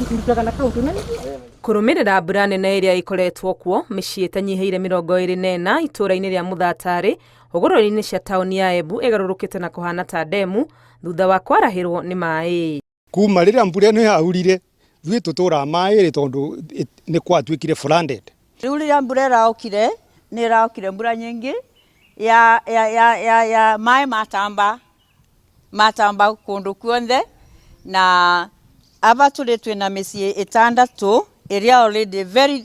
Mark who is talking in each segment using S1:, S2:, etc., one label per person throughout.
S1: Ndutaga na kaunti na
S2: Kũrũmĩrĩra mbura nene ĩrĩa ĩkoretwo kuo, mĩciĩ ĩtanyihĩire 24 itũũra-inĩ rĩa Mũthatarĩ hũgũrũrũ-inĩ cia taũni ya Embu ĩgarũrũkĩte na kũhana ta ndemu thutha wa kwarahĩrwo nĩ maĩ.
S3: Kuma rĩrĩa mbura ĩno yaurire, ithuĩ tũtũraga maĩ tondũ nĩ gwatuĩkire flooded.
S4: Rĩu rĩrĩa mbura ĩraũkire, nĩ ĩraũkire mbura nyingĩ ya, ya, ya, ya, ya maĩ matamba matamba kũndũ kuothe, na aba tũrĩ twĩna mĩciĩ 6 ĩrĩa already very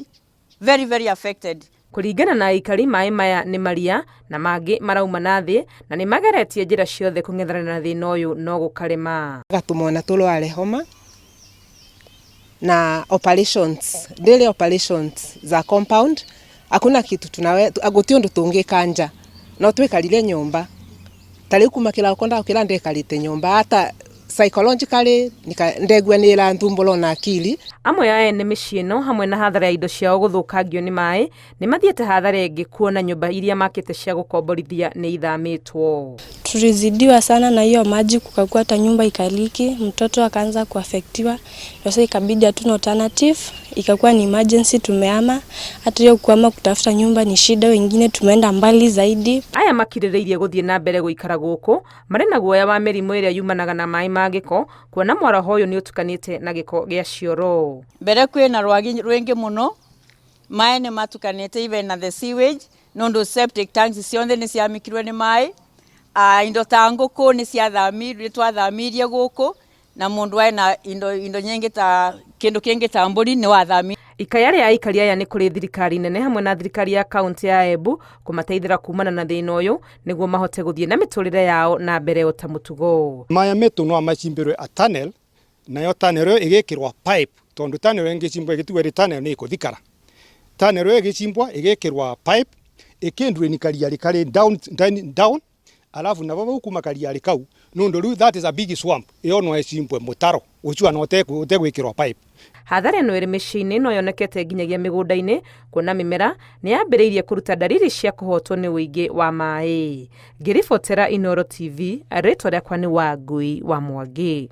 S4: very very affected.
S2: Kũringana na aikari, maĩ maya nĩ maria na mangĩ marauma na thĩ na nĩ mageretie njĩra ciothe kũng'ethanĩra na thĩna ũyũ no gũkarema.
S5: Gatũmona tũrware homa na operations, daily operations za compound, hakuna kitu tunawe, guti undu tungikanja no twikarire nyumba. Ta riu kuma kirauko ndakira ndikarite nyumba, hata psychologically ndegua ni iranthumbũra ona akili.
S2: Amwe a ene mĩciĩ ĩno hamwe na hathara ya indo ciao gũthũkangio nĩ maĩ nĩ mathiĩte hathara ĩngĩ kuona nyũmba iria makĩte cia gũkomborithia nĩ ithamĩtwo.
S6: Tulizidiwa sana na hiyo maji, kukakuwa hata nyumba ikaliki, mtoto akaanza kuafektiwa. Sasa ikabidi hatuna alternative, ikakuwa ni emergency tumehama. Hata hiyo kuhama kutafuta nyumba ni shida, wengine tumeenda mbali zaidi.
S2: Aya makirĩrĩirie gũthiĩ na mbere gũikara gũkũ marĩ na guoya wa mĩrimũ ĩrĩa yumanaga na maĩ ma gĩko, kuona mwaraho ũyũ nĩ ũtukanĩte na gĩko gĩa cioro.
S4: Mbere kwĩna rwagi rwingi mũno, maĩ nĩ matukanĩte even na the sewage, nũndũ septic tanks ciothe nĩ ciamikirwe nĩ maĩ. Indo ta ngũkũ nĩ ciathamirie, nĩ twathamirie gũkũ na mũndũ ena indo nyingĩ ta kĩndũ kĩngĩ ta mbũri nĩ wathami.
S2: Ikaya rĩa aikari aya nĩ kũrĩ thirikari nene hamwe na thirikari ya kaunti ya Embu kũmateithĩra kumana na thĩna ũyũ nĩguo mahote gũthiĩ na mĩtũrĩre yao na mbere o ta mũtugo.
S3: Maya metu no macimbĩrwe a tunnel, nayo tunnel ĩyo ĩgĩkĩrwa pipe, tondũ tunnel ĩyo ĩngĩcimbwo ĩgĩtigwo ĩrĩ tunnel nĩ ĩkũthikara. Tunnel ĩyo ĩgĩcimbwa ĩgĩkĩrwa pipe ĩkĩndrain karia rĩkarĩ down, down, down, alafu nabo bau kuma karia kau nundu riu that is a big swamp iyo no ĩcimbwe mũtaro ũcio ona ũtegwĩkĩrwo pipe.
S2: Hathara ĩno ĩrĩ mĩciĩ-inĩ no yonekete nginyagia mĩgũnda-inĩ, kuona mĩmera nĩ yambĩrĩirie kũruta ndariri cia kũhotwo nĩ ũingĩ wa maĩ. Ngĩribotera Inooro TV, rĩtwa rĩakwa nĩ Wangui wa Mwangi.